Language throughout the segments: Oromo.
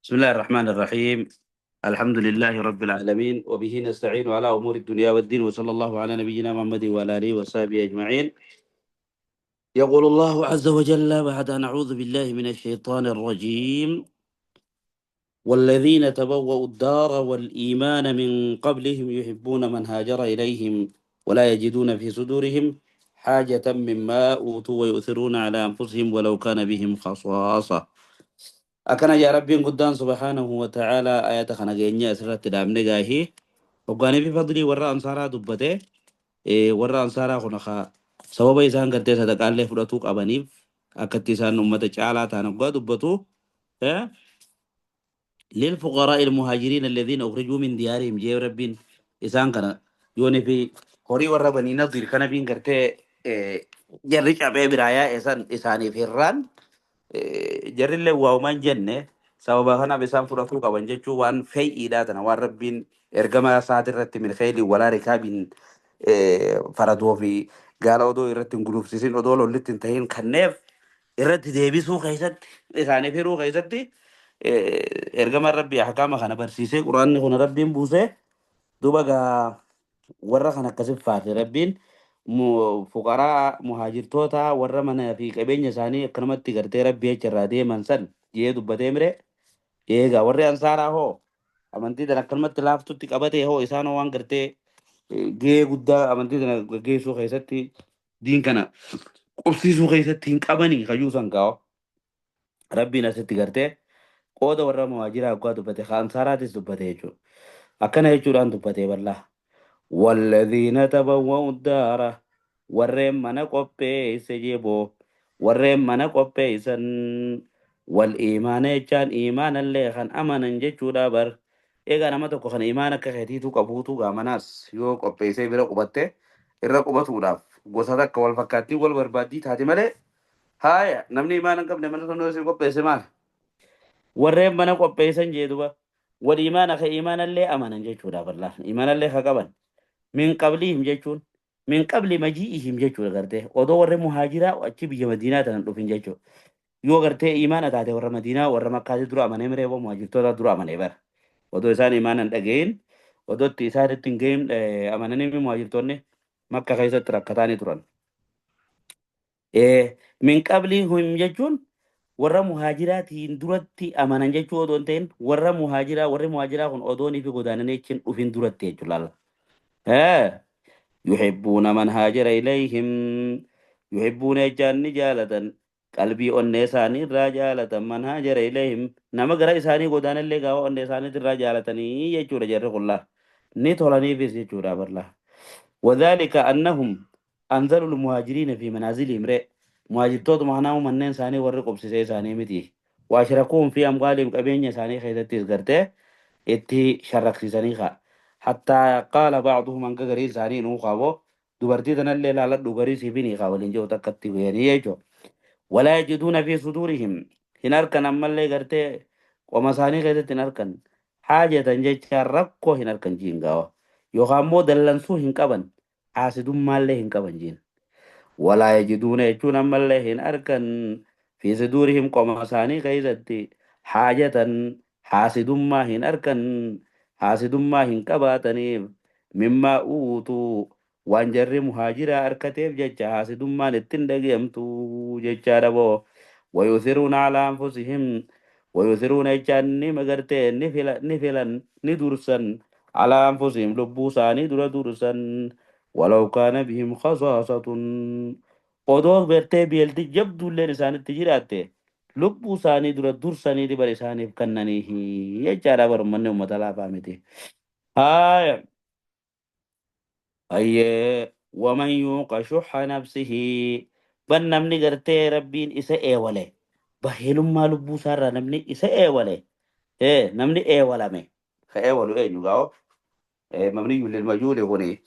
بسم الله الرحمن الرحيم. الحمد لله رب العالمين، وبه نستعين على أمور الدنيا والدين، وصلى الله على نبينا محمد وعلى آله وصحبه أجمعين. يقول الله عز وجل بعد أن أعوذ بالله من الشيطان الرجيم: والذين تبوأوا الدار والإيمان من قبلهم يحبون من هاجر إليهم ولا يجدون في صدورهم حاجة مما أوتوا ويؤثرون على أنفسهم ولو كان بهم خصاصة. Akkana jaa Rabbiin guddaan subhaanahu wa ta'aalaa. Ayata kana geenye asirratti dhaabne gaahii hoggaanii fi fadlii warra ansaaraa dubbate. Warra ansaaraa kun haa sababa isaan gartee sadaqaallee fudhatuu qabaniif akkatti isaan ummata caalaa ta'an hoggaa dubbatu, للفقراء المهاجرين الذين أخرجوا من ديارهم jee Rabbiin isaan kana yooni fi horii warra Banii Nadiir kana biin gartee jarri cabee biraa yaa'e san isaaniif hirraan jarrillee waa'umaan jenne sababa kanaaf isaan fudhatuu qaban jechuu. Waan fe'iidhaa tana, waan Rabbiin ergama isaati irratti من خيل ولا ركاب, faradoo fi gaala odoo irratti hin gulufsiisin, odoo lollitti hin tahin kanneef irratti deebisuu keessatti, isaaniif hiruu keessatti, ergama Rabbii ahkaama kana barsiisee Quraanni kun Rabbiin buusee. Duuba gaa warra kana akkasit faate Rabbiin fuqaraa muhaajirtoota warra mana fi qabeenya isaanii akkanumatti gartee Rabbii jecha irraa deeman san jee dubbatee mire. Eegaa warri ansaaraa hoo amantii tana akkanumatti laaftutti qabatee hoo isaan hoo waan gartee gahee guddaa amantii tana gaggeessuu keessatti, diin kana qubsiisuu keessatti hin qabanii kayyuu san kaa'o. Rabbiin asitti gartee qooda warra muhaajiraa hoggaa dubbate ka ansaaraatis dubbate jechuudha. Akkana jechuudhaan dubbatee bal'aa. والذين تبوأوا الدار, warreen mana qopheesse jeboo, warreen mana qopheessan, والإيمان jechaan iimaanallee kan amanan jechuudha bar. Egaa nama tokko kan iimaana akka keetiitu qabuutu gaamanaas yoo qopheessee bira qubatte irra qubatuudhaaf gosa takka wal fakkaattii wal barbaaddii taate malee, haaya, namni iimaana hin qabne mana sun si qopheesse maal? Warreen mana qopheessan jee duba. والإيمان ka iimaanallee amanan jechuudha bal'aa, iimaanallee ka qaban. من قبلهم jechuun من قبل مجيئهم jechuudha. Gartee odoo warri muhaajiraa achi biyya Madiinaa tanan dhufin jechuudha. Yoo gartee iimaana taate warra Madiinaa warra Makkaati dura amanee miree muhaajirtoota dura amanee bara. Odoo isaan iimaana hin dhagahin, odoo itti isaanitti hin gahin amananii muhaajirtoonni Makka keessatti rakkataanii turan. من قبلهم jechuun warra muhaajiraatiin duratti amanan jechuu odoo hin ta'in, warra muhaajiraa, warri muhaajiraa kun odoonii fi godaananii achiin dhufin duratti jechuudha laala. يحبون من هاجر إليهم, يحبون jechaan ni jaalatan, qalbii onnee isaanii irraa jaalatan, من هاجر إليهم, nama gara isaanii godaanallee gaafa onnee isaanii irraa jaalatanii jechuudha. Jarri qullaa ni tolaniifis jechuudha barlaa. وذلك أنهم أنزلوا المهاجرين في منازلهم رee muhaajirtoota maanaa manneen isaanii warri qubsisee isaanii miti. وأشركوهم في أموالهم, qabeenya isaanii keessattis gartee itti sharraksiisanii kaa. حتى قال بعضهم, hanga garii isaanii nuu qaabo dubartii tanallee laaladhu garii siifini kaa waliin jiru takkatti guyanii jechuudha. ولا يجدون في صدورهم, hin arkan ammallee gartee qoma isaanii keessatti hin arkan, حاجة jecha rakkoo hin arkan jiin gaawa, yookaan immoo dallansuu hin qaban, haasidummaallee hin qaban jiin. ولا يجدون jechuun ammallee hin arkan, في صدورهم, qoma isaanii keessatti, حاجة, haasidummaa hin arkan, haasidummaa hin qabaataniif, مما أوتوا, waan jarri muhaajiraa arkateef jecha haasidummaan ittiin dhagayamtu jechaadha boo. ويؤثرون على أنفسهم, ويؤثرون jechaan ni magartee ni filan, ni dursan, على أنفسهم, lubbuu isaanii dura dursan, ولو كان بهم خصاصة, odoo gartee beelti jabduulleen isaanitti jiraatte lubbuu isaanii dura dursanii bar isaaniif kennanii jechaadha bar. Ummanni ummata laafaa miti. Haaya, ayyee, ومن يوق شح نفسه, ban namni gartee Rabbiin isa eewale baheelummaa lubbuu isaarraa namni isa eewale, namni eewalame ka eewalu eenyu gaa'o? مبني للمجهول kuni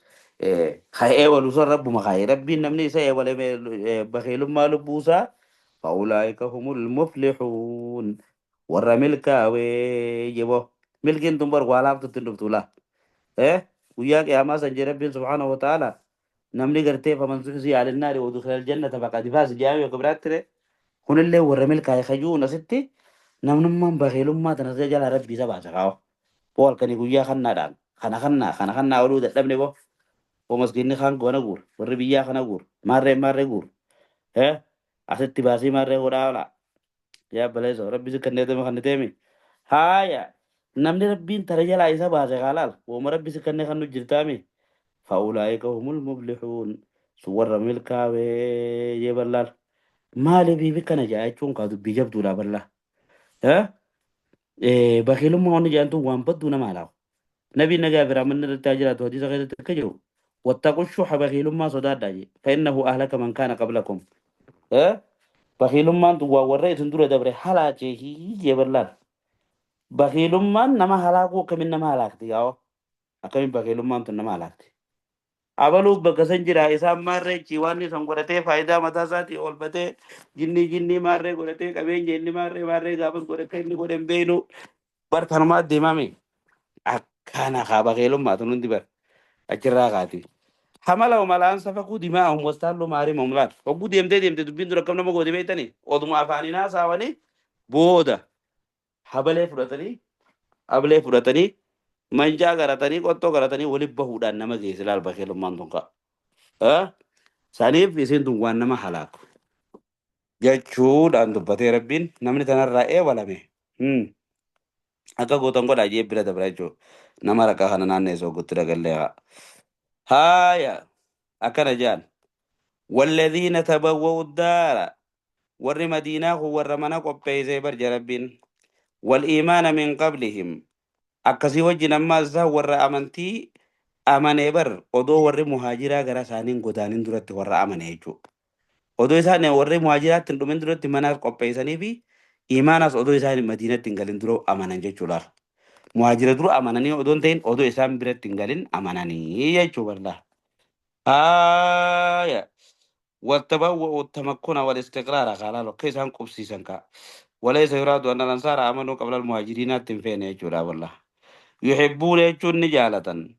ka eewalu san Rabbuma kaaye. Rabbiin namni isa eewale baheelummaa lubbuu isaa, فأولئك هم المفلحون, warra milkaawee jebo. Milkiin tun bar waa laaftutti hin dhuftu laa. Guyyaa qiyaamaa san jee Rabbiin سبحانه وتعالى namni gartee فمن زحزح عن النار وأدخل الجنة فقد فاز jaame. Akka biraatti re kunillee warra milkaa'e kajuun asitti. Namnummaan bakeelummaa tana jalaa rabbi isa baasa kaa'u. Boo halkanii guyyaa kannaadhaan kana kannaa kana kannaa oluu dadhabne boo. Boo maskiinni kaan goona guur warri biyyaa kana guur maarree maarree guur. Asitti baasii maarree godhaa oolaa. Yaa baleessa rabbi si kannee deeme kan deemi. Haaya namni rabbiin tara jalaa isa baase kaalaal wooma rabbi si kannee kan nu jirtaami. Fa'ulaa'ika humul muflixuun sun warra milkaawee jee ballaal. Maaliif biifi kana jaa jechuun kaa dubbii jabduudha ballaa. Bakiilummaa wanni jedhamtu waan badduu nama alaaku. Nabiin nagaa fi rahmanni irratti haa jiraatu hadiisa keessatti akka jiru wattaqu shuha bakiilummaa sodaadhaa jee fa'innahu ahlaka man kaana qablakum. Bakiilummaan tun waan warra isin dura dabre halaakee jee ballaan. Bakiilummaan nama halaakuu akkamiin nama halaakti yaa'oo akkamiin bakiilummaan tun nama halaakti. Abaluu bakka san jira isaan maarree chi waan inni san godhatee faayidaa mataa isaatii oolfatee jinnii jinnii maarree godhatee qabeenya inni maarree maarree gaafas godhatee inni godhe hin beeknu bar kanumaa deemame akkana kaa bakeelummaa tun hundi bar achirraa kaati. Hamala malaan safakuu dimaa'ahum wastaalluu maarimahum laal. Hogguu deemtee deemte dubbiin dura akkam nama goote beektanii oduma afaaniin haasawanii booda habalee fudhatanii ablee fudhatanii mancaa garatanii qottoo garatanii walitti bahuudhaan nama geesse laal bakeelummaan tun ka'a. Saniif isin tun waan nama halaaku jechuudhaan dubbatee rabbiin namni tanarraa eewalame. Akka gootan godhaa jee bira dabra jechuudha. Nama raqa kana naanneessu hoggutti dhagallee haa. Haaya akkana jaan. Walladhiina tabawwa'u daara warri madiinaa kun warra mana qopheessee barja rabbiin. Wal iimaana min qablihim akkasii wajjin ammaas isaan warra amantii amanee bar odoo warri muhaajiraa gara isaaniin godaanin duratti warra amane jechuudha. Odoo isaan warri muhaajiraatti hin dhumin duratti manaas qopheessanii fi iimaanas odoo isaan madiinatti hin galin dura amanan jechuudha. Muhaajira dura amananii odoo hin ta'in odoo isaan biratti hin galin amananii jechuudha. Haaya. Wattabawwa'u tamakkuna wal istiqraara kaalaa akka isaan qubsiisan kaa. Walaysa yuraadu anna al-ansaara amanuu qabla al-muhaajiriinaatti hin feene jechuudha wallah. Yuhibbuuna jechuun ni jaalatan.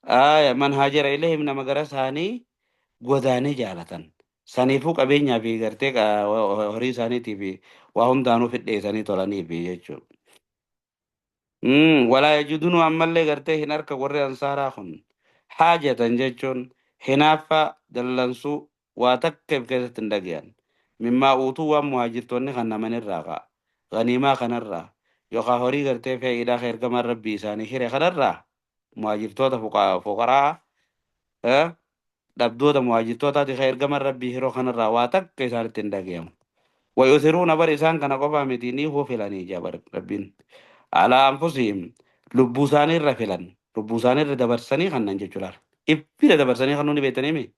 Haaya man haajara ilayhim nama gara isaanii godaanee jaalatan. Saniifuu qabeenyaa fi gartee horii isaaniitii fi waa hundaanuu fidheessanii tolaniif jechuudha. Walaa yajidunuu ammallee gartee hin harka warri ansaaraa kun haajatan jechuun hinaaffaa dallansuu waa takka of keessatti hin dhagayan. Mimmaa uutuu waan muhaajirtoonni kan namanirraa ka'a. Ganiimaa kanarraa yookaan horii gartee fe'iidhaa kan ergamaan rabbii isaanii hire kanarraa muhaajirtoota fuqaraa dhabdoota muhaajirtootaati kan ergamaan rabbii hiroo kanarraa waa takka isaanitti hin dhagayamu. Wayusiruuna bar isaan kana qofaa miti ni filanii jaa rabbiin. Alaa anfusihim lubbuu isaanii irra filan lubbuu isaanii irra dabarsanii kannan jechuudha. Ibbira dabarsanii kan nuti beektanii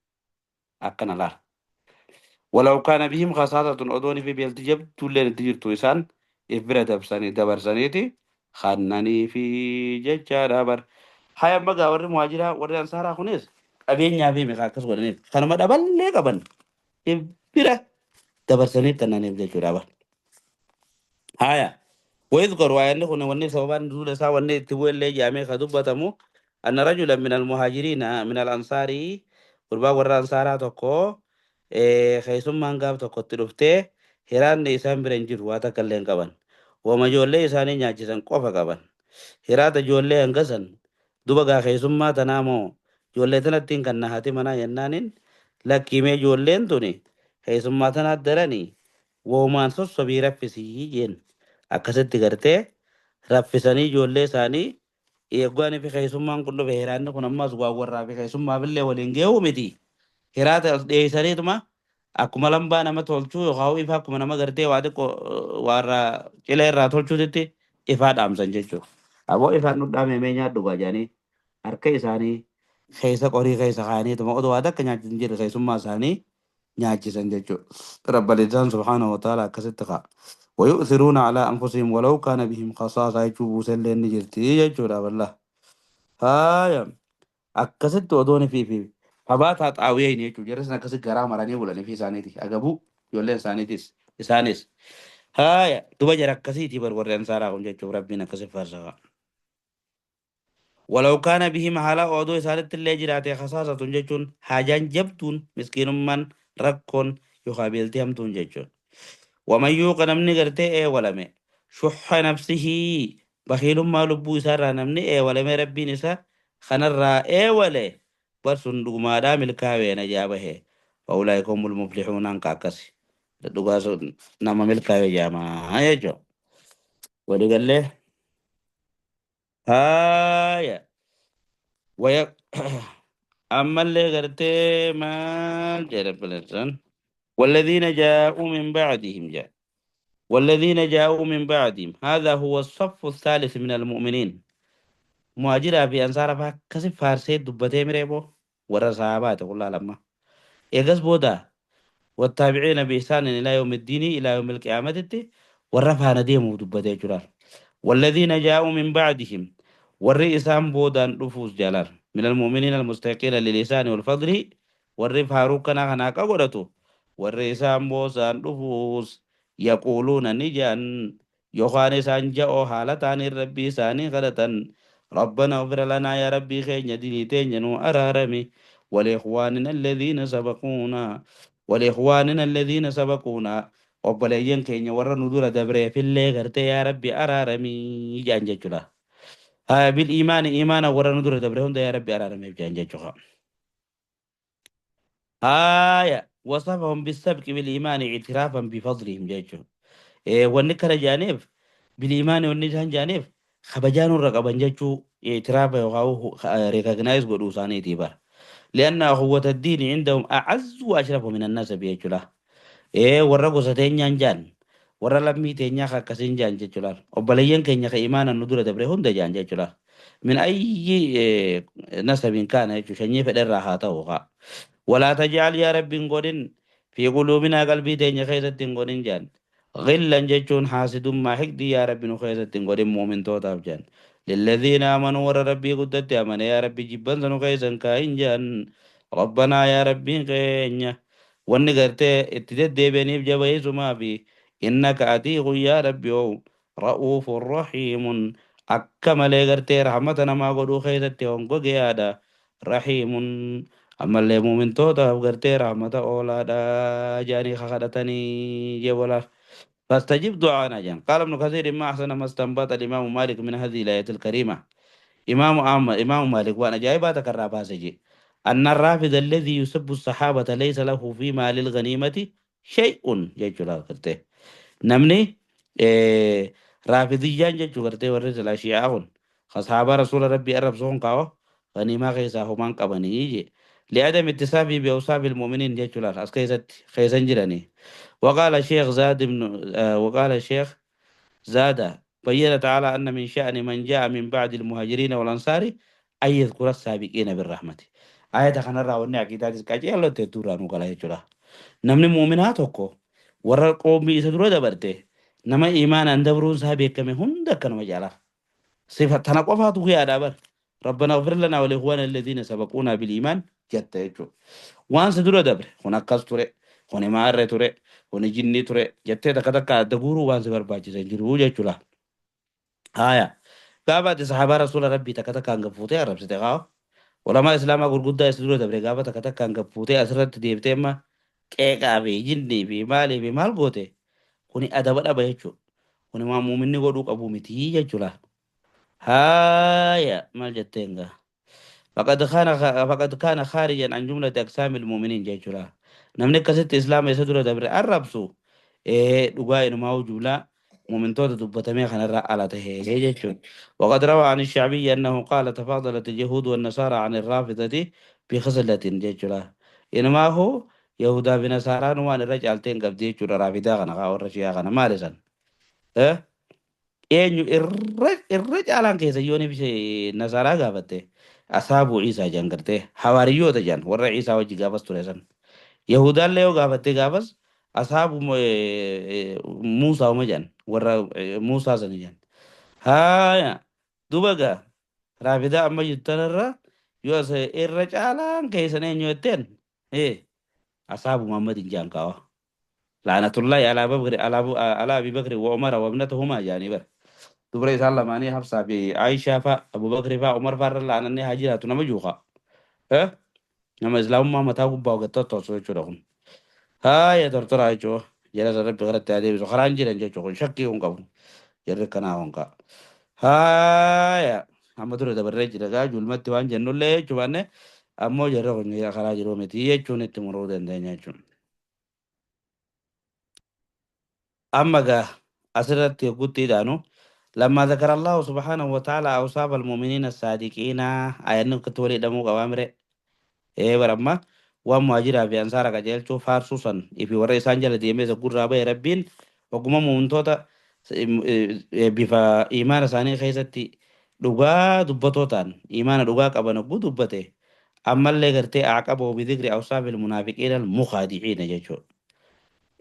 akkana laal. Walaw kaana bihim khasaasatun odoon fi beelti jabduulleen itti jirtu isaan ibbira dabarsaniiti kannanii fi jechaadha bar. Haya amma gaa warri muhaajiraa warri ansaaraa kunis qabeenyaa fi meeqa akkas godhaniif kanuma dhaballee qaban ibbira dabarsanii kannaniif jechuudha bar. Haya. ويذكر وأن كنا وني سببان نزول سا وني تبو اللي جامع خدبتمو أن رجلا من المهاجرين من الأنصار قربا ورا أنصارا تكو خيسum gaaf tokkotti dhuftee hiraanni isaan bira hin jiru waa takka illee hin qaban. Wama ijoollee isaanii nyaachisan qofa qaban. Hiraata ijoollee hangasan duba gaa keessummaa tanaa moo ijoollee tanatti hin kanna haati manaa jennaaniin lakkiimee ijoolleen tuni keessummaa tanaat daranii woomaan sossobii raffisii jeen. Akkasitti gartee raffisanii ijoollee isaanii eeggaanii fi keessummaan kun dhufe hiraanni kun ammas waa warraa fi keessummaaf illee waliin ge'uu miti. Hiraata as dhiyeessaniituma akkuma lambaa nama tolchuu yookaan ifa akkuma nama gartee waa xiqqoo warra cilee irraa tolchuutitti ifaa dhaamsan jechuudha. Aboo ifaan nu dhaame mee nyaadhu gaa jedhanii harka isaanii keessa qorii keessa kaa'aniituma odoo waa takka nyaachisan jedhe keessummaa isaanii nyaachisan jechuudha. Rabbal isaan subhaanahu wa ta'ala akkasitti ka'a. ويؤثرون على أنفسهم ولو كان بهم خصاصة يجوبوا سلين نجرتي يجورا والله هايا akkasitti odoon fi habaata xaawiyeen jechuudha. Jarri sana akkasitti garaa maranii bulanii fi isaaniiti. Agabuu ijoolleen isaaniitis isaanis. Haaya duba jara akkasiiti bar warri ansaaraa kun jechuuf rabbiin akkasi faarsa. Walaw kaana bihim haala odoo isaanitti illee jiraate khasaasatun jechuun haajaan jabduun miskiinummaan rakkoon yookaan beeltii hamtuun jechuudha. Wamayyuu namni gartee eewalame Shuhha nafsihii bakhiilummaa lubbuu isaarraa namni eewalame Rabbiin isa kanarraa eewale bar sun dhugumaadhaa milkaawee najaa bahe. Faulaa'ika humul muflixuun hanqa akkasi dhugaa sun nama milkaawe jaamaa jechuudha. Waliigallee haaya waya ammallee gartee maal jedha bilisaan والذين جاءوا من بعدهم جاء والذين جاءوا من بعدهم هذا هو الصف الثالث من المؤمنين مهاجرة في أنصار فكسب فارسي دبتي مريبو ورا صحابات والله لما إيجاز بودا والتابعين بإحسان إلى يوم الدين إلى يوم القيامة ورفع نديم دبتي جلال والذين جاءوا من بعدهم والرئيسان بودا رفوز جلال من المؤمنين المستحقين للإحسان والفضل والرفع ركنا هناك قدرته والرئيسان بوسان رفوز يقولون نجان يوخان سان جاءوا حالتان الربي ساني غلطا ربنا اغفر لنا يا ربي خير ديني نو أرارمي ولإخواننا الذين سبقونا ولإخواننا الذين سبقونا obboleeyyan keenya warra nu dura dabreefillee gartee yaa rabbi araaramii jedhan jechuudha. Haa bil iimaani iimaana warra nu dura dabre hunda yaa rabbi araarameef jedhan jechuudha. Haaya wasafahum bisabqi bil iimaani ictiraafan bifadlihim jechuudha. Wanni kana jedhaniif bil iimaani wanni isaan jedhaniif kabajaa nurra qaban jechuu ictiraafa yookaan recognize godhuu isaaniitii bara. لأن أخوة الدين عندهم أعز وأشرف من النسب jechuudha. Warra gosa teenyaan jaan warra lammii teenyaa akkasiin jaan jechuudha. Obboleeyyan keenya ka imaana nu dura dabre hunda jaan jechuudha. Min ayyi nasabin kaana jechuudha sanyii fedherraa haa ta'u haa. ولا تجعل يا ربي hin في قلوبنا qalbii teenya keessatti hin godhin jaan. غلا jechuun haasidummaa hiqdii yaa rabbi nu keessatti hin godhin mu'mintootaaf jaan. للذين آمنوا warra rabbii guddatti amane yaa rabbi jibbansa nu keessan kaayin jaan. ربنا yaa rabbiin keenya wanni gartee itti deddeebi'aniif jabeessumaa fi إنك ati yaa rabbi oo رؤوف رحيم akka malee gartee rahmata namaa godhuu keessatti hongogeyaadha رحيم ammallee muumintootaaf gartee rahmata oolaadha jedhanii kakadhatanii jebolaaf. فاستجب دعانا جان. قال ابن كثير ما أحسن ما استنبط الإمام مالك من هذه الآية الكريمة. إمام أحمد إمام مالك وأنا جايباتك الراباسجي أن الرافض الذي يسب الصحابة ليس له في مال الغنيمة شيء جيتشو قرته نمني إيه رافضيان جيتشو قرته ورز الأشياء خصحابة رسول ربي أرب صون قاو غنيمة خيسا همان قبني يجي لعدم اتصافه بأوصاف المؤمنين جيتشو لا أسكيست خيسان جراني. وقال الشيخ زاد بن وقال الشيخ زاد بين تعالى أن من شأن من جاء من بعد المهاجرين والأنصار أن يذكر السابقين بالرحمة. آية خنا راوني عقيدات كاجي الله تدورا نقول هي namni muuminaa tokko warra qoomii isa dura dabarte nama imaanaan dabruun isaa beekame hunda akkanuma jaalaa. Sifa tana qofaatu guyyaadhaa bar. ربنا اغفر لنا ولإخواننا الذين سبقونا بالإيمان jetta jechuudha. Waan isa dura dabre kun akkas ture kun maarree ture kun jinnii ture jettee takka takka adda guuruu waan si barbaachisa hin jiru jechuudha. Haaya gaafa ati sahaabaa rasuula rabbii takka takka hanga fuutee arrabsite qaawa. Ulamaa islaamaa gurguddaa isa dura dabre gaafa takka takka hanga fuutee asirratti deebitee amma qeeqaa fi jinnii fi maalii fi maal goote kuni adaba dhaba jechuudha. Kuni waan muuminni godhuu qabu miti jechuudha. Haaya maal jetteen gaa. فقد كان خارجا عن جملة أقسام المؤمنين jechuudha. Namni akkasitti islaama isa dura dabre arrabsu dhugaa inumaa jumlaa mu'mintoota dubbatamee kanarraa ala tahee jechuudha. وقد روى عن الشعبي أنه قال تفاضلت اليهود والنصارى عن الرافضة بخصلة jechuudha. Inumaa hoo Yahudaa fi Nasaaraan waan irra caalteen qabdi jechuudha raafidaa kana kaa warra shi'aa kana maal isan? Eenyu irra caalaan keessa yoon ibse Nasaaraa gaafatte asaabuu Ciisaa jedhan gartee hawaariyyoota jedhan warra Ciisaa wajji gaafas ture san. Yahudaallee yoo gaafatte gaafas asaabu Muusaa uma jedhan warra Muusaa sana jedhan. Haaya duba gaa raafidaa amma jirtanirra yoo as irra caalaan keessan eenyu jetteen asaabu Muhammadin jedhan kaawa. لعنة الله على بكر على أبي بكر وعمر وابنتهما يعني بر dubra isaan lamaanii Hafsaa fi Aishaa fa Abubakri fa Umar fa irra la'ananii haa jiraatu nama juuqa. Nama islaamummaa mataa gubbaa hoggattoottosu jechuudha kun. Haaya tortoraa jechuudha. Jala san rabbi garatti haa deebisu. Karaan jiran jechuudha kun shakkii kun qabu. Jarri akkanaa honqa. Haaya amma dura dabarree jira gaa julmatti waan jennullee jechuu baanne ammoo jarri kun karaa jiru miti jechuun itti muruu dandeenya jechuudha. Amma gaa asirratti yoggutti idaanu لما ذكر الله سبحانه وتعالى أوصاف المؤمنين الصادقين آيان كنت ولي دمو قوامره إيه برما ومهاجرة في أنصار قجيلتو فارسوسا في ورئي سانجل ديميز قرى بي ربين وقم مؤمنتوتا بفا إيمان ساني خيستي dhugaa dubbatootaan imaana dhugaa qaban hogguu dubbate ammallee gartee aqaboo bidikri awsaafi almunaafiqiina almukaadiiciina jechuudha.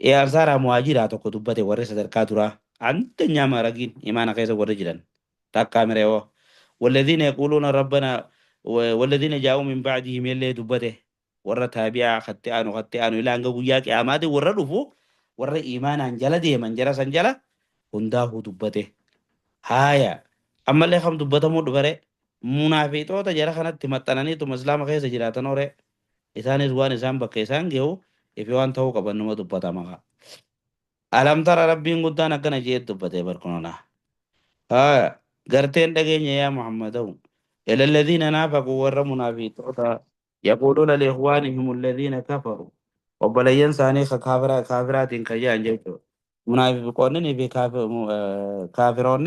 Ee ansaaraa muhaajiraa tokko dubbate warri sadarkaa duraa andanyaa maaragiin imaana keessa warri jiran takkaa mireewoo والذين يقولون ربنا والذين جاءوا من بعدهم يلي دبته ورا تابعا خطئان خطئان إلى أن قوياك أمادي ورا رفو ورا إيمانا جلا ديما جلا سنجلا هنداه دبته هايا أما اللي خم دبته مو دبره منافقوتا جرا خنت maxxananiitu islaama keessa jiraatan hore isaanis waan isaan bakka isaan gehu ifi waan ta'uu qaban numa dubbatama. Alam tara rabbiin guddaan akkana jee dubbate barkunona. Haya garteen dhageenya yaa Muhammadaw إلى الذين نافقوا ور منافقوتا يقولون لإخوانهم الذين كفروا وبلين ثاني كافرا كافرات كجان جيتو منافقون في كافرون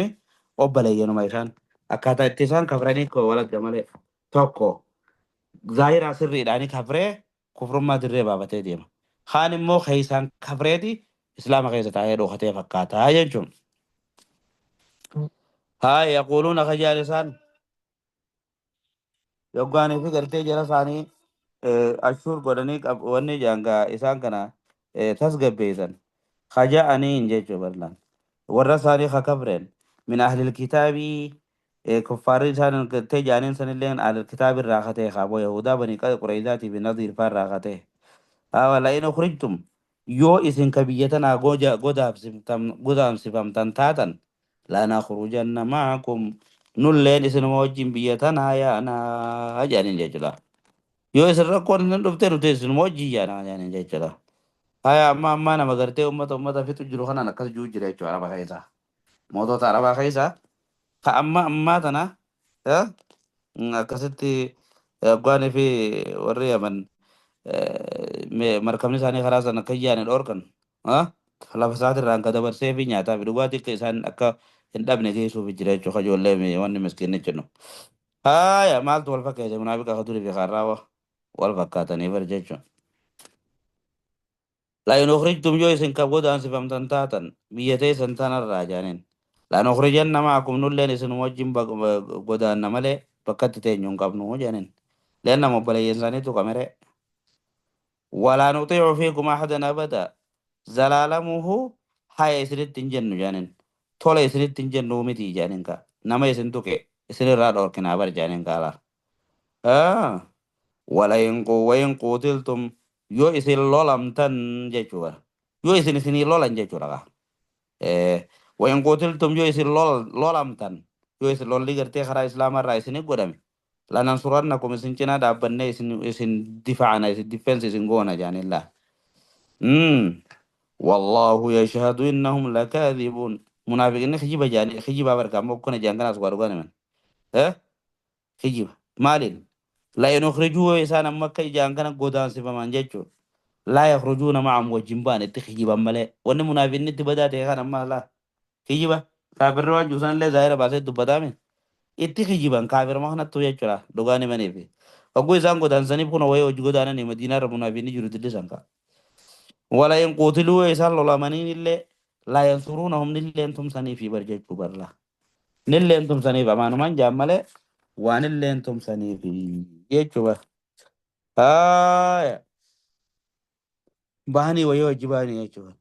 وبلين ما إسان akkaataa itti isaan kafranii wal malee tokko zaahiraa sirriidhaanii kafree kufrummaa dirree baafatee deema. Kaan immoo keessaan kafreeti islaama keessa taa'ee dhokatee fakkaataa jechuun. Haa yaquuluuna kajaan isaan yoggaanii fi gartee jara isaanii ashuur godhanii wanni jaangaa isaan kana tasgabbeessan kaja'aniin jechuu barlaan warra isaanii kafreen min ahlil kitaabii kuffaarri isaan gartee jaaniin sanilleen ahlil kitaabi irraa katee kaaboo yahudaa banii qurayzaatii fi nadiir faa irraa katee haa la'in ukhrijtum yoo isin ka biyya tanaa godaamsifamtan taatan lanakhrujanna ma'akum nulleen isinuma wajjin biyya tanaa yaanaa jedhaniin jechuudha. Yoo isin rakkoon isin dhufte nuti isinuma wajjin yaanaa jedhaniin jechuudha. Haya amma ammaa nama gartee ummata ummata fixu jiru kanaan akkas jiru jira jechuudha Araba keessa. Mootota Arabaa keessa ka amma ammaa tana akkasitti Afgaanii fi warri Yaman markabni isaanii karaa sana akka yaane dhorkan lafa isaatirraan ka dabarsee fi nyaataa fi dhugaatii akka isaan akka hin dhabne geessuuf jira jechuudha ijoollee wanni miskiinni jennu. Haya maaltu wal fakkeesse munaafiqa ka durii fi kaarraa wal fakkaatanii bar jechuudha. لئن أخرجتم yoo isin ka godaansifamtan taatan biyya teessan tanarraa jaaniin. لنخرجن معكم nulleen isin wajjin godaanna malee bakka itti teenyu hin qabnu jaaniin. لأن obboleeyyan isaaniitu qamere. ولا نطيع فيكم أحدا أبدا zalaalamuhu haya isinitti hin jennu jaaniin. Tola isinitti hin jennu miti jaaniin ka. Nama isin tuqe isinirraa dhorkinaa bar jaaniin kaala. ولئن وإن قوتلتم yoo isin lolamtan jechuudha. Yoo isin isinii lolan jechuudha. وإن قتلتم yoo isin lolamtan yoo isin lolli gartee karaa islaamarraa isinii godhame لننصرنكم isin cinaa dhaabbannee isin isin difaacna isin defense isin goona jaanillaa. والله يشهد إنهم لكاذبون munaafiqni kijiba jaani kijiba barka ammoo akkana jaan kanaas waa dhugaa naman. Kijiba maaliin لئن أخرجوا isaan amma akka ijaan kana godaansifaman jechuudha. لا يخرجون معهم wajjin ba'an itti kijiban malee wanni munaafiqni itti badaa ta'e kan amma laa kijiba kaafirri waan juusan illee zaahira baasee dubbataame itti kijiban kaafirma kanattu jechuudha dhugaan himaniif. Hogguu isaan godaansaniif kun wayii hojii godaananii madiinaa irra munaafiqni jiru dillisan ka'a. ولئن قوتلوا isaan lolamaniin illee لا ينصرونهم nilleen tumsaniifi bar jechuu barla. Nilleen tumsaniif amaanumaan jaan malee waan illeen tumsaniifi jechuu bar. Haaya bahanii wayii hojii bahanii jechuudha.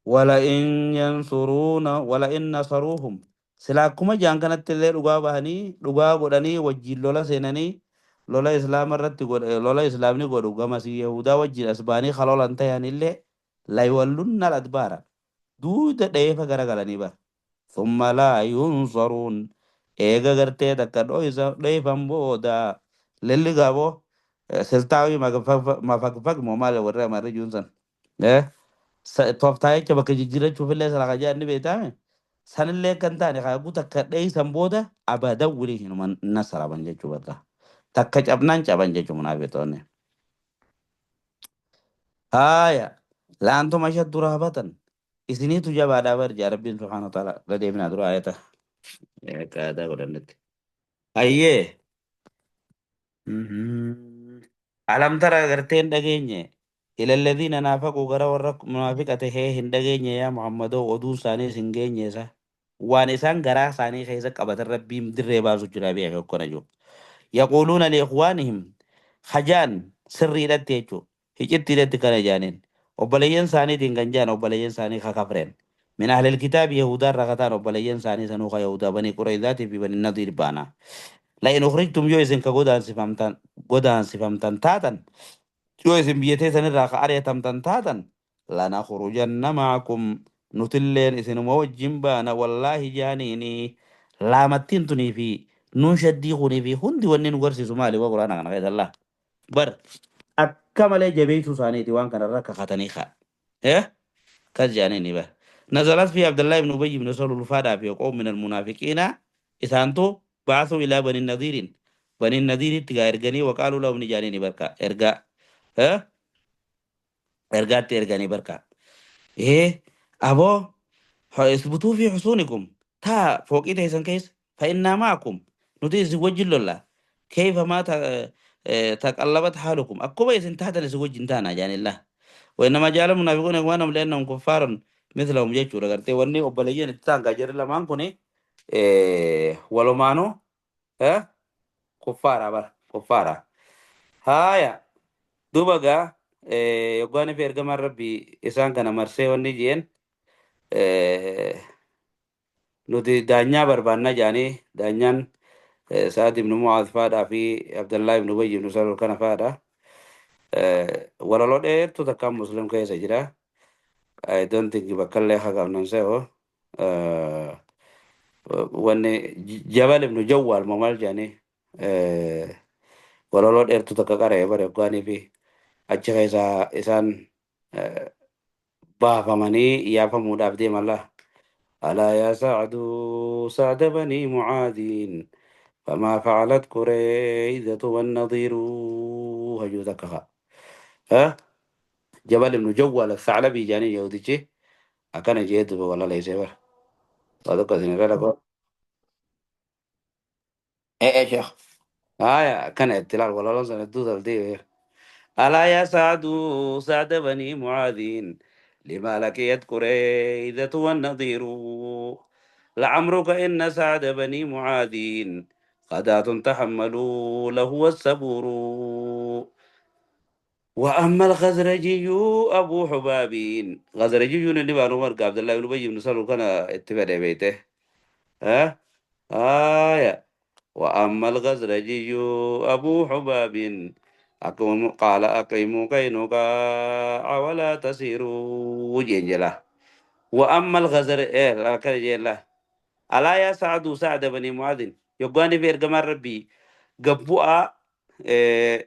ولئن ينصرون ولئن نصروهم sila akkuma jaan kanatti illee dhugaa bahanii dhugaa godhanii wajjin lola seenanii lola islaama irratti lola islaamni godhu gamasii yahudaa wajjin as bahanii kalolan ta'an illee ليولن الأدبار duuda dheefa garagalanii bar ثم لا ينصرون eega gartee takka dhoyfan booda lelli gaaboo siltaawii mafagfag moo maal warri amarri juun san tooftaa jecha bakka jijjiirrachuuf illee sana kajaa inni beekame Sanillee kan taane kaaguu takka dheeysan booda abadan walii hinuma nasaraban jechuu bakka. Takka cabnaan caban jechuu munaafiqoonni. Haaya laantuma ashaddu rahabatan isiniitu jabaadhaa bar jaa Rabbiin subhaanahu wa ta'ala irra deebinaa dura ayata akka aadaa godhannetti. Hayyee. Alam tara gartee hin dhageenye ila alladhiina naafaquu gara warra munaafiqa tahee hin dhageenye yaa Muhammadoo oduun isaanii isin geenye isa waan isaan garaa isaanii keessa qabatan Rabbiin dirree baasu jira beeka akkana jiru. Yaquuluuna liikhwaanihim hajaan sirriidhatti jechuu hicittiidhatti kana jaaniin obboleeyyan isaaniitiin kan jaan obboleeyyan isaanii ka kafreen min ahlil kitaabi yahudaa irraa ka ta'an obboleeyyan isaanii sanuu ka yahudaa banii qurayzaatii fi banii nadiir baana. La'in ukhrijtum yoo isin ka godaansifamtan taatan yoo isin biyya teessan irraa ka ari'atamtan taatan lanakhrujanna ma'akum nutilleen isinuma wajjin baana wallaahi jaaniini laamattiin tunii fi nuun shaddii kunii fi hundi wanni nu garsiisu maali wa quraana kana keessa laa bar akka malee jabeessuu isaaniiti waan kanarra kakatanii kaa kas jaaniini bar nazalat fi Abdallah ibn Ubay ibn Salul faadhaa fi qawm min almunaafiqiina isaantu ba'athuu ilaa bani nadiirin bani nadiiritti gaa erganii waqaaluu lahum ni jaaniini barka ergaa ergaatti erganii barka aboo isbutuu fi xusuunikum taa fooqii teessan keessa fa innaa ma'akum nuti isin wajjin lolla kayfa maa taqallabat haalukum akkuma isin taatan isin wajjin taana jaanillah وإنما جعل المنافقون إخوانهم لأنهم كفار مثلهم jechuudha gartee wanni obboleeyyan itti ta'an gaa jarri lamaan kuni walumaanuu kuffaara bara kuffaara haaya duuba gaa yoggaan fi ergamaan rabbii isaan kana marsee wanni jeen nuti daanyaa barbaanna jaanii daanyaan Sa'ad ibn Mu'aaz faadhaa fi Abdallah ibn Ubay ibn Salul kana faadha. Walaloo dheertuu takkaan Muslim keessa jira. I don't think bakka illee haqamnan se'o. Wanni Jabal ibn Jawwaal moo maal jedhanii walaloo dheertuu takka qara'ee bare yoggaanii fi achi keessaa isaan baafamanii yaafamuudhaaf deeman laa. ألا يا سعد سعد بني معاذ فما فعلت قريظة والنضير هجوتك ها جبل ابن جوال الثعلبي جاني يهودي أكن جيد ولا ليس بر هذا كذي لا. إيه شيخ. آية كان اتلال ولا لازم الدودة دي. ألا يا سعد سعد بني معاذ لما لقيت قريظة والنضير لعمرك إن سعد بني معاذ غداة تحملوا له السبور وأما الخزرجي أبو حباب غزرجي اللي بانو مرق عبد الله بن أبي بن سلول كان اتفق بيته ها آية وأما الغزرجي أبو حباب أقوم قال أقيموا قينقاع ولا تسيروا جنجلا وأما الغزر إيه لا كان ألا يا سعد سعد بني معاذ يقاني في إرجمان ربي قبوا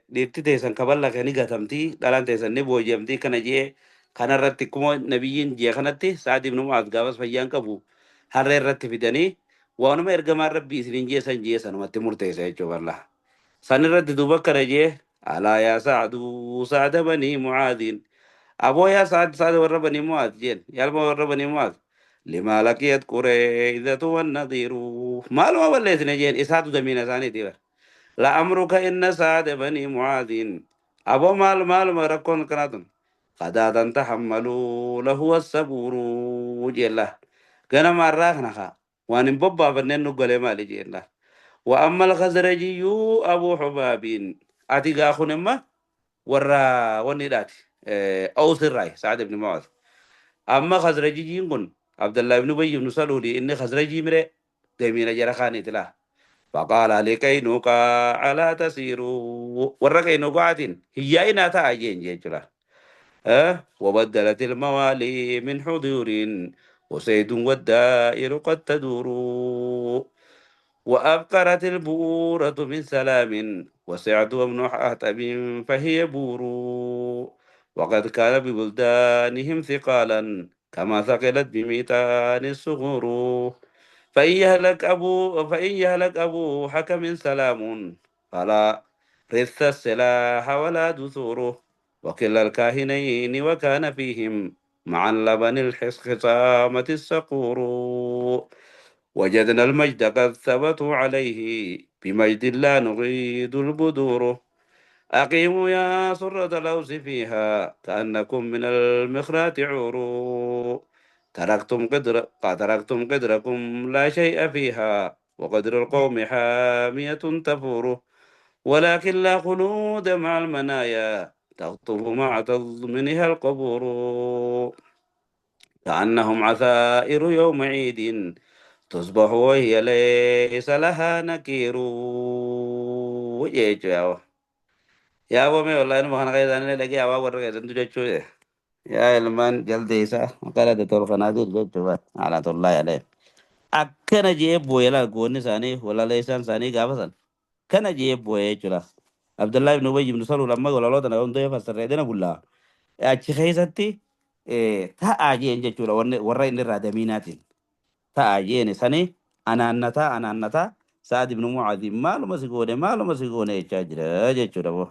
dhiirti teessan kaballa kan gatamti dhalaan teessan ni booji'amti kana jee kanarratti akkuma nabiyyiin jee kanatti Sa'ad ibn Mu'aaz gaafas fayyaan qabu harree irratti fidanii waanuma ergamaan rabbii isiniin jee san jee sanumatti murteessa jechuu balla. San irratti duuba akkana jee alaa yaa Sa'adu Sa'ada banii Mu'aadin aboo yaa Sa'ad Sa'ada warra banii Mu'aaz jeen yaalma warra banii Mu'aaz limaa laqiyat qureeydatu wannadiiru maaluma balleessine jeen isaatu damiina isaaniiti bara. لأمرك إن سعد بني معاذ أبو مال مال ما ركون كناتن غدا تحملوا له الصبور جل كان ما راخنخا وان بابا بنن نقول مالي جل وأما الخزرجي أبو حباب أتي غاخن ورا وني أوس الراي سعد بن معاذ أما خزرجي ينقل عبد الله بن أبي بن سلول إن خزرجي مري دمين جرخاني تلا فقال لقينقاع لا تسيروا ورا قينقاعة هي إنا تاجين جيجلا أه وبدلت الموالي من حضور وسيد والدائر قد تدور وأبقرت البورة من سلام وسعد وابن حاتم فهي بور وقد كان ببلدانهم ثقالا كما ثقلت بميتان الصغور. فإن يهلك أبو حكم سلام فلا رث السلاح ولا دثوره. وكلا الكاهنين وكان فيهم مع اللبن الخصامة السقور. وجدنا المجد قد ثبتوا عليه بمجد لا نريد البدور. أقيموا يا سرة الأوس فيها كأنكم من المخرات عور. تركتم قدركم لا شيء فيها وقدر القوم حامية تفور. ولكن لا خلود مع المنايا تخطف مع تضمنها القبور. كأنهم عثائر يوم عيد تصبح وهي ليس لها نكير. يا أبو مي والله إنه أنا غير أنا لقي أبا ورا غير أنتو جتشو يا إلمان جلد إيسا وقال دكتور خنادير جتشو على الله عليه. Akkana jee booye laal goonni isaanii walaleessaan isaanii gaafa san kana jee booye jechuudha. Abdullahi ibn Ubay ibn Salul amma walaloota na hundee fassarree dina bullaa. Achi keessatti ta'aa jeen jechuudha warra inni irraa damiinaatiin. Ta'aa jeen sanii anaannataa anaannataa Sa'ad ibn Mu'aadh maaluma si goone maaluma si goone jechaa jira jechuudha boo.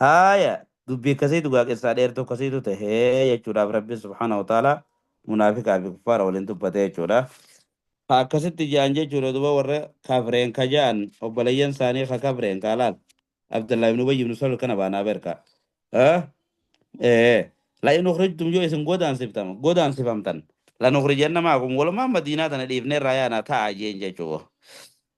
Haaya dubbii akkasiitu gaaqessaa dheertuu akkasiitu tahee jechuudhaaf Rabbi subhaanahu wa ta'ala munaafiqaa fi kuffaara waliin dubbatee jechuudha. Akkasitti ja'an jechuudha duba warra kafreen ka ja'an obboleeyyan isaanii ka kafreen ka laal Abdullahi ibn Ubay ibn Salul kana baanaa berka. La in ukhrijtum yoo isin godaansifamtan lanukhrijanna ma'akum walumaa madiinaa tana dhiifnee irraa yaanaa ta'a jeen jechuudha.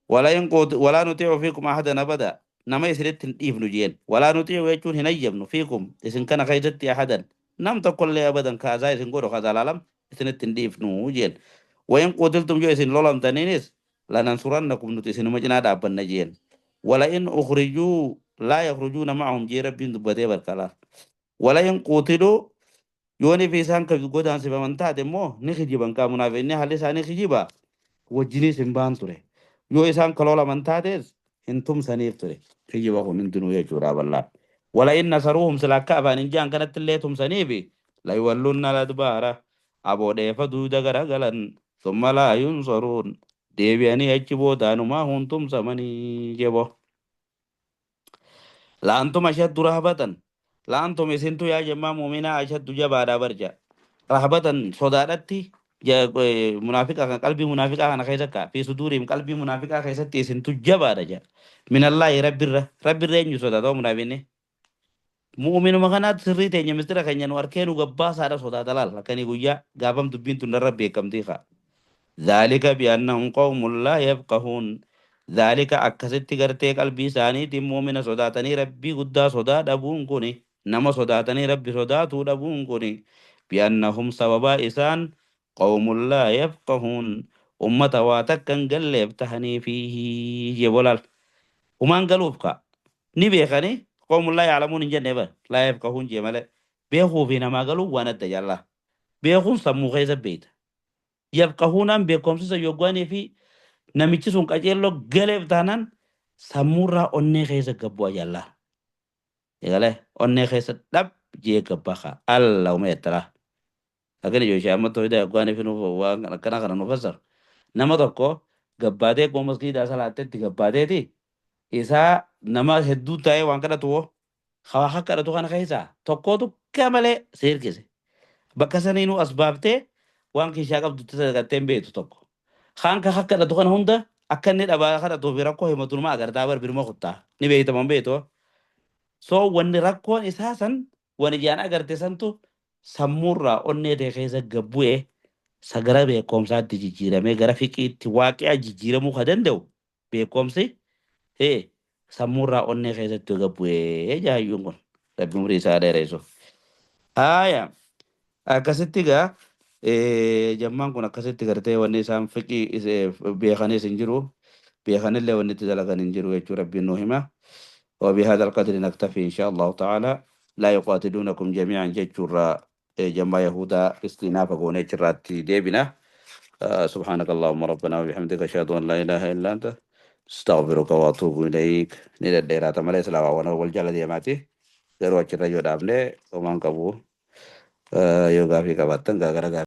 Wala in walaa nutii'u fiikum ahadan abada nama isinitti hin dhiifnu jeen. Walaa nutii'u jechuun hin ayyamnu fiikum isin kana keessatti ahadan nam tokkollee abadan kaasaa isin godhu kazalaalam isinitti hin dhiifnu jeen. Wayin qutiltum yoo isin lolamtaniinis lanansurannakum nuti isinuma cinaa dhaabbanna jeen. Wala in ukhrijuu laa yakhrujuuna ma'ahum jee Rabbiin dubbatee barkalaa. Wala in qutiluu yooni fi isaan ka godaansifaman taate immoo ni kijiban kaa munaafiqni haalli isaanii kijiba wajjiniis hin baan ture. Yoo isaan ka lolaman taates hin tumsaniif ture. Kijiba kun hundinuu jechuudha bal'aa. Wala in nasaruuhum sila akka afaan hin jaan kanatti illee tumsaniifi layuwallunna ladbaara aboo dheefa duuda garagalan summa laa yunsaruun deebi'anii achi boodaanumaa hun tumsamanii jebo. La'antum ashaddu rahbatan la'antum isintu yaa jemmaa mu'minaa ashaddu jabaadhaa barja. Rahbatan sodaadhatti munaafiqa kan qalbii munaafiqaa kana keessa kaa fi suduuriim qalbii munaafiqaa keessatti isintu jabaadha jedha. Minallaahi rabbirra rabbirra eenyu sodaata munaafiqni. Mu'minuma kanaatti sirrii teenya mistira keenya nu arkee nu gabbaasaadha sodaata laal akkanii guyyaa gaafam dubbiin tun irra beekamtii kaa. ذلك بأنهم قوم لا يفقهون. ذلك akkasitti gartee qalbii isaaniitiin mu'mina sodaatanii rabbii guddaa sodaa dhabuun kuni nama sodaatanii rabbi sodaatuu dhabuun kuni بأنهم sababaa isaan قوم لا يفقهون ummata waa takka hin galleef tahanii fi jebolaal humaan galuuf ka ni beekanii قوم لا يعلمون hin jenne bar لا يفقهون jee malee beekuu fi namaa galuu waan adda jallaa beekuun sammuu keessa beeyta. Yafqahuunaan beekumsa yoggaanii fi namichi sun qaceelloo galeef taanaan sammuurraa onnee keessa gabbu'a jallaa. Egalee onnee keessa dhab jee gabbaa kaa Allahumma yattara. Akkana yoo amma tooyida yoggaanii fi nuuf waan akkana kana nu fassaru. Nama tokko gabbaatee akkuma maskiidaa salaatteetti gabbaateeti isaa nama hedduu taa'ee waan kadhatu hoo hawaa akka kadhatu kana keessaa tokkootu malee si hirkise. Bakka saniinuu as baaftee waan kiishaa qabdutti sadaqattee hin beektu tokko. Kaan ka kadhatu kana hunda akka inni dhabaa kadhatuu fi rakkoo himatu numa agartaa bar birma kuttaa ni beeytaman beektu. So wanni rakkoon isaa san wani ijaan agarte santu sammuurraa onnee ta'e keessa gabbu'ee sagara beekumsaatti jijjiiramee gara fiqiitti waaqi'a jijjiiramuu ka danda'u beekumsi sammuurraa onnee keessatti gabbu'ee jaayyuun kun rabbi umurii isaa dheeressu. Haaya akkasitti gaa jammaan kun akkasitti gartee wanni isaan fiqii beekanis hin jiru beekanillee wanni itti dalagan hin jiru jechuu rabbiin nu hima. وبهذا القدر نكتفي إن شاء الله تعالى. لا يقاتلونكم جميعا جتشورا جمع يهودا استئناف قوني جراتي ديبنا. سبحانك اللهم ربنا وبحمدك أشهد أن لا إله إلا أنت استغفرك وأتوب إليك. نيدا ديرات مالي سلاوة وانا والجالة ديماتي garuu achirra yoo dhaabne homaan qabu. Yoo gaafii qabaattan gara gaafii.